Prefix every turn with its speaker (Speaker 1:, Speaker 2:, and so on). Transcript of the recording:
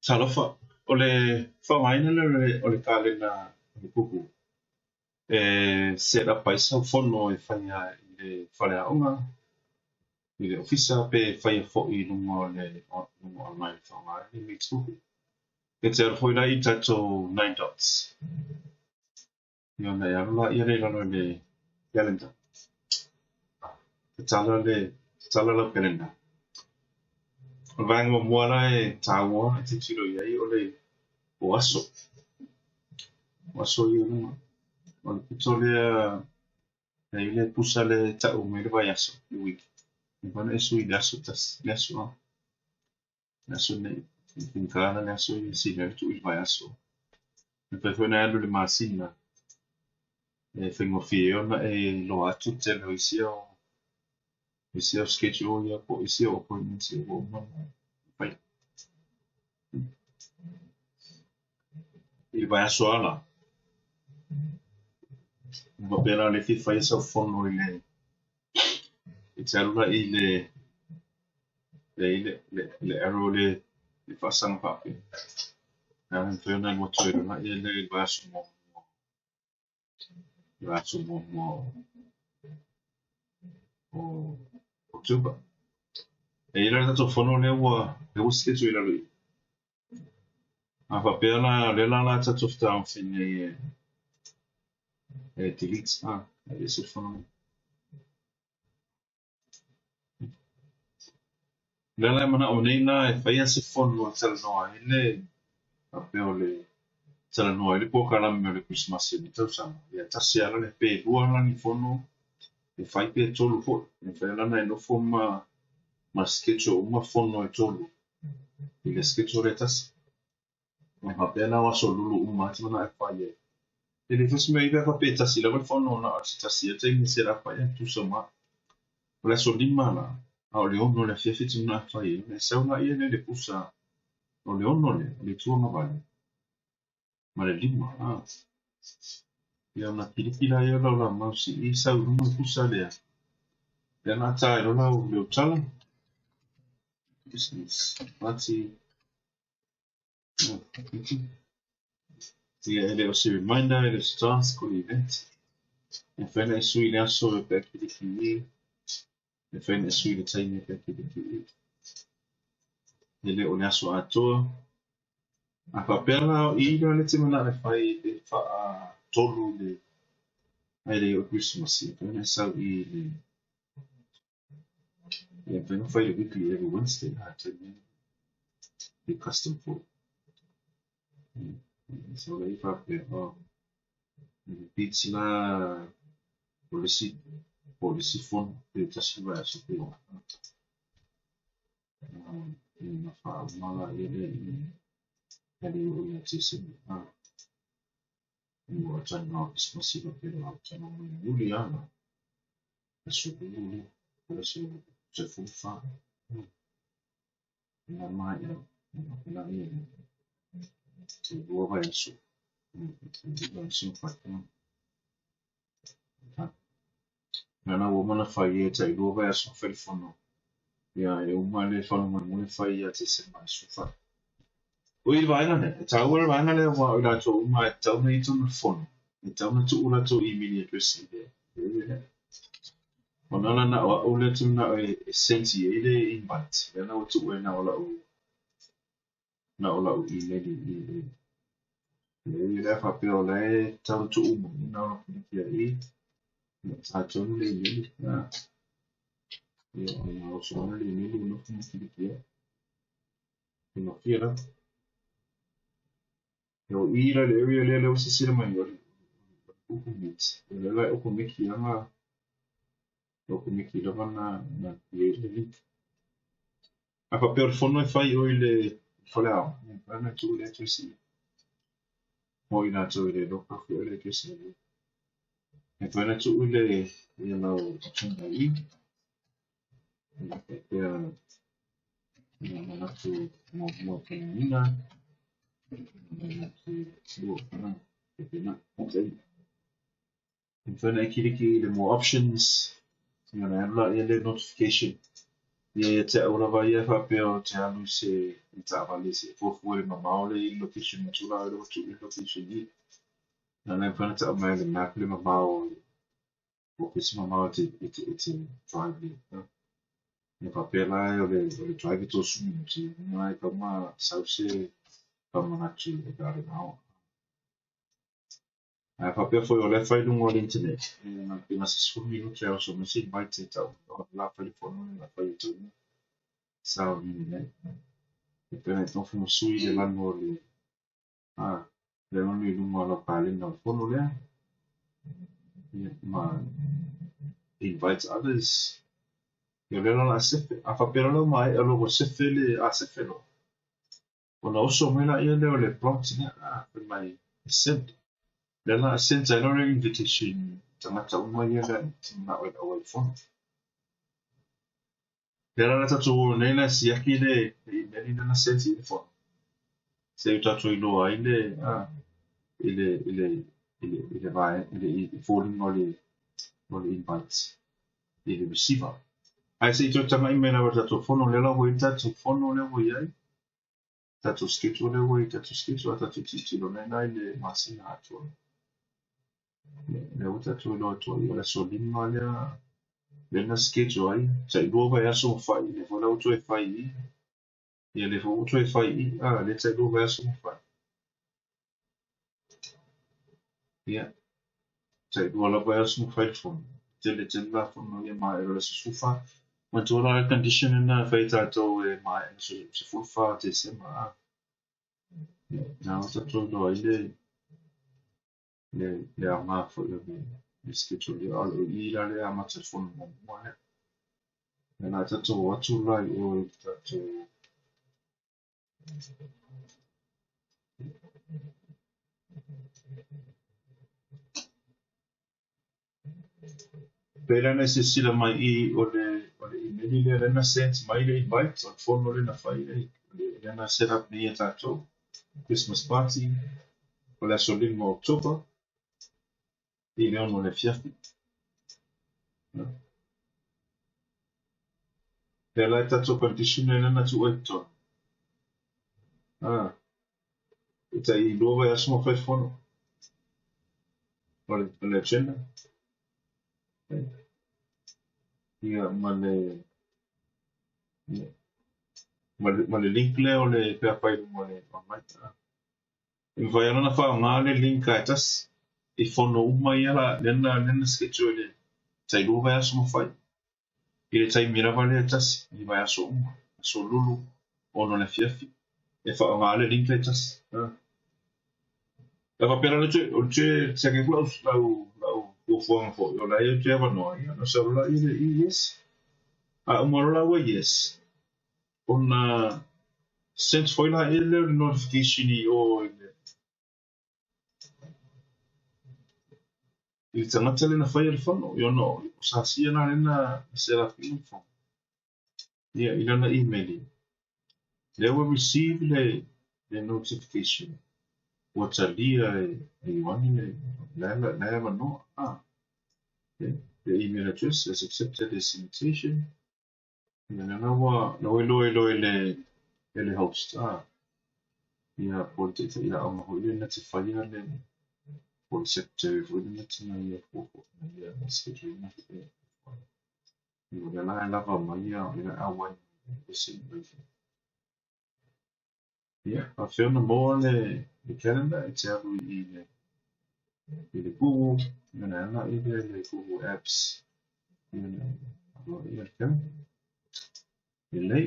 Speaker 1: Talofa, o le faaaogaina lea o le kalena o le Google e set up ai sau fono e faia i le faleaoga, i le ofisa pe faia foi i luga o le luga online e faaaoga ai le Meet Google. E te alu foi la i tatou nine dots. Ia ona e alu laia lea i lalo i le calendar. Tatala le tatala lau calendar. O le vaega muamua la e taua e tilotilo i ai o le o aso. O aso ia i luga. O le pito lea e i ai le pusa lea e tau mai le vaiaso, le week. E mafai ona e sui i le aso tasi, le aso, le aso nei. E faigata la le aso ia e sili ai le tuu i le vaiaso. E mafai foi ona e alu i le masina e faigofie ai ona e iloa atu le tele o isi au schedule ia po o isi au appointments ia ua uma ona fai. I le vaiaso lava la, e faapea la o lea e fia faia sau fono i le e te alu la i le le le le arrow lea e faasaga faapea. E mafai ona alu atu ai loa lea i le vaiaso muamua. Le vaiaso muamua o October. E i ai la le tatou fono lea ua schedule i lalo i i. A faapea la o lea la o le a tatou fetagofi nei e delete e aveese le fono lea. O lea la e manao nei la e faia se fono e talanoa ai le faapea o le talanoa ai le polokalame o le Kerisimasi o lenei tausaga. Ia tasi lava la pe lua la ni fono e fai pe tolu foi. E mafai la ona e nofo ma schedule uma fono e tolu i le schedule lea e tasi. E faapea la o aso lulu uma lava e te manao e fai ai. E le foi se mea i pe a faapea e tasi lava le fono na o se tasi lava taimi e set up ai ae tutusa uma lava. O le aso 5 la, a o le 6 o le afiafi e te manao e fai ai, ona e sau laia lea i le pusa o le 6 lea, o le itu agavale ma le 5. Ia ona kiliki laia o lau la mouse i i sau i luga le pusa lea. Lea o le a ta ai loa lau leotala. Business party. Ia e le o se reminder, e le o se task, o le event. E mafai ona e sui le aso pe a kiliki i i. E mafai ona e sui le taimi pe a kiliki i i. E le o le aso atoa. A faapea la o i la le te manao e fai pe faa-tolu le ai le oo i Kerisimasi, e mafai ona e sau i le ia mafai ona fai le weekly every Wednesday la taimi le custom foi. Sau la i faapea o repeats la o le isi po o le isi fono pe tasi le vaiaso pe ona faauma laia lea i e le oo ia Tesema. Ua talanoa o Kerisimasi faapea o le a talanoa mai Iuli lava la. Aso lulu lea, po o le aso 14. Na maea faapena ia tai lua vaiaso. Vaiaso na fai. Na ua uma ona fai e tai lua vaiaso na fai le fono. Ia e uma le faamolemole e fai ia Tesema e 14. O i le vaega lea, e taua le vaega lea aua o i latou uma e tatau ona i totonu o le fono, e tatau ona tuu latou email address i le area lea. Ona la na o au lea ou te manao e send i ai le invite, lea la ua tuu ai na o lau email i le area lea faapea o la e tatau ona tuu mai, na ona kiliki ai i, ia ta tonu le email. Ia ona oso mai le email ua nofo ma kiliki ai. Faigofie lava. O i la le area lea lea ua silasila mai o le Google Meet. O lea la e okomeki lava okomeki lava na create le link. A faapea o le fono e fai o i le faleaoga, e mafai ona tuu le address i. Mo i latou e le iloa po o fea le address i. E mafai ona tuu le ia lau agenda i. E faapea ia manatu muamua talanoaina, manatu lua faapena. E mafai ona e kiliki i le more options, ia ona e alu laia le notification. Ia ia te au lava ia e faapea ou te alu i se i taavale se i fuafua i le mamao le i location atu la o le atu i le location i. Na la e mafai ona tau mai e le map le mamao po o se mamao e te drive i. Ia faapea la o le drive e 30 minute, ia e tatau ona sau se faamanatu about an hour. Ae faapea foi o lea e fai i luga o le internet, pe na se 10 minute e oso mai se invite e tau o le a fai le fono le a fai e tau sauni nei. E pei ona nofo ma sui le lanu o le le lanu i luga o lau kalena o le fono lea. Ia ma invite others. Ia o lea la o le a sefe. A faapea la ua maea loa ua sefe le a sefe loa, ona oso mai laia lea o le prompt lea fai mai send. Lea la send ai loa le invitation i tagata uma ia lea e te manao e auai i le fono. Lea la tatou o nei la e siaki le email lea na send i le fono. Se i o tatou iloa ai le i le i le i le i le vae i le i foliga o le invite i le receiver. Ae se i toe tagai mai lava i le tatou fono lea la ua i ai le tatou fono lea ua i ai. Tatou schedule lea ua i tatou schedule a tatou tilotilo nei la i le masina atoa. Lea ua tatou iloa atu ai o le aso 5 lea lea na schedule ai. Tai 2 vaiaso ma fai, lea foi la ua toe fai i i. Ia lea foi ua toe fai i i, lea tai 2 vaiaso ma fai. Ia, tai 2 lava vaiaso ma fai le fono. Tele tele la fono ia maea loa le aso 14. Manatua la le condition lena e fai e tatou e maea le aso 14 Tesema. Ia, na ua tatou iloa ai le aoga foi o le schedule ia. O le i la lea e amata le fono muamua lea. Ia la tatou o atu la i o i le tatou. Pei la na silasila mai i o le email lea lea na send mai le invite o le fono lea na fai lea na set up nei e tatou. Christmas party o le aso 5 o October i le 6 le afiafi. Lea la e tatou condition lea na tuu ai i totonu. E tai 2 vaiaso ma fai fono o le agenda. Ia ma le link lea o le pe afai i luga o le online. E mafai lava ona faaaoga le link a e tasi i fono uma ia la lea na schedule i le tai 2 vaiaso ma fai. I le taimi lava lea e tasi i vaiaso uma, aso Lulu 6 le afiafi. E faaaoga le link lea e tasi. E faapea la o le toe siaki atu lau fuafuaga foi o la e te avanoa ia ona sau loa lea i yes. A uma loa la ua yes, ona send foi la lea o le notification i o i le tagata lea na faia le fono. Ia ona o sasia la lea na set up ina le fono. Ia i lana email. Lea ua receive le notification. Ua talia e Ioane le la e avanoa. Okay. The email address has accepted this invitation. Ia lea ua iloa iloa e le host. Ia po o le taitai aoga foi lea na te faia le po o le secretary foi lea na te na ia fuafua na ia schedule ina. Ia o lea la e lava mai ia o lea e auai mai se invite. Ia, faapefea ona maua le calendar e te alu i le Google, ia ona agai lea i le Google Apps, ia ona alu ai le calendar. Lelei.